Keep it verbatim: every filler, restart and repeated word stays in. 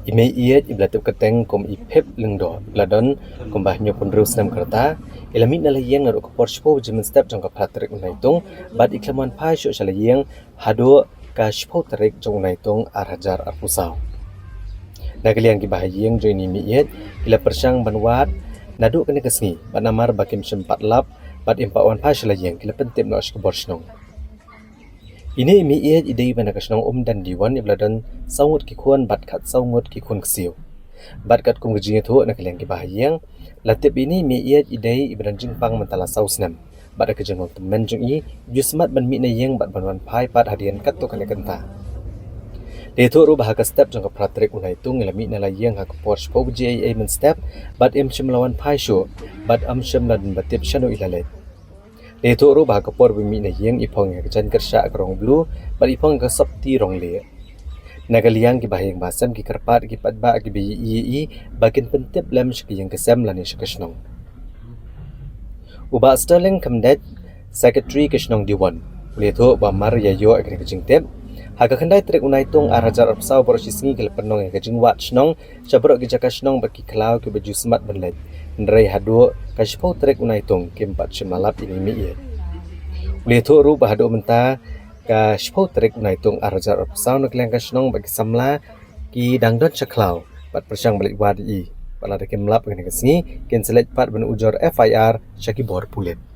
I mei ïeit iba la tip kyrteng kum i Phip Lyngdoh, iba la don kumba hynñiewphew hynriew snem ka rta, i la mih na la ïing naduh ka por shiphew baje mynstep jong ka phra tarik u Naitung bad i khlem wan phai shuh sha la ïing haduh ka shiphew tarik jong u Naitung ar hajar arphew saw. Na ka liang ki bahaïing jong ine i mei ïeit ki la pyrshang ban wad naduh kane ka sngi bad namar ba kim shym pat lap bad im pat wan phai sha la ïing, ki la pyntip noh sha ki bor shnong. Ine i mei ïeit i dei iba na ka shnong Umden Diwon, iba la don saw ngut ki khun bad khatsaw ngut ki khun ksiew. Bad katkum ka jingïathuh na ka liang ki bahaïing, la tip ine i mei ïeit i dei iba don jingpang mynta la saw snem bad da ka jinglong tymmen jong i, ju smat ban mih na ïing bad ban wan phai pat hadien katto katne kynta. La ïathuh ruh ba ha ka step jong ka phra tarik u Naitung i la mih na la ïing ha ka por shiphew baje eiei mynstep bad im shym la wan phai shuh bad im shym la don ba tip shano i la leit. La ïathuh ruh ba ha ka por ba i mih na ïing i phong ïa ka jaiñ kyrshah ka rong blue bad i phong ïa ka sopti rong lieh. Na ka liang ki bahaïing bahasem ki kyrpad ïa ki paidbah kiba ïohi ïa i ba kin pyntip lem sha ka ïing ka sem lane sha ka shnong. U Bah Sterling Khymdeit, Secretary ka shnong Diwon, u la ïathuh ba mar ïa ïoh ïa kane ka jingtip, ha ka khyndai tarik u Naitung ar hajar arphew saw baroh shi sngi ki la pynlong ïa ka jingwad shnong sha baroh ki jaka shnong bad ki khlaw kiba ju smat ban leit, hynrei haduh ka shiphew tarik u Naitung kim pat shym la lap ine i mei ïeit. U la ïathuh ruh ba haduh mynta ka shiphew tarik u Naitung ar hajar arphew saw na ka liang ka shnong bad ki samla ki dang don sha khlaw bad pyrshang ban leit wad ïa i, bad lada kim lap ïa kane ka sngi kin sa leit pat ban ujor F I R sha ki bor pulit.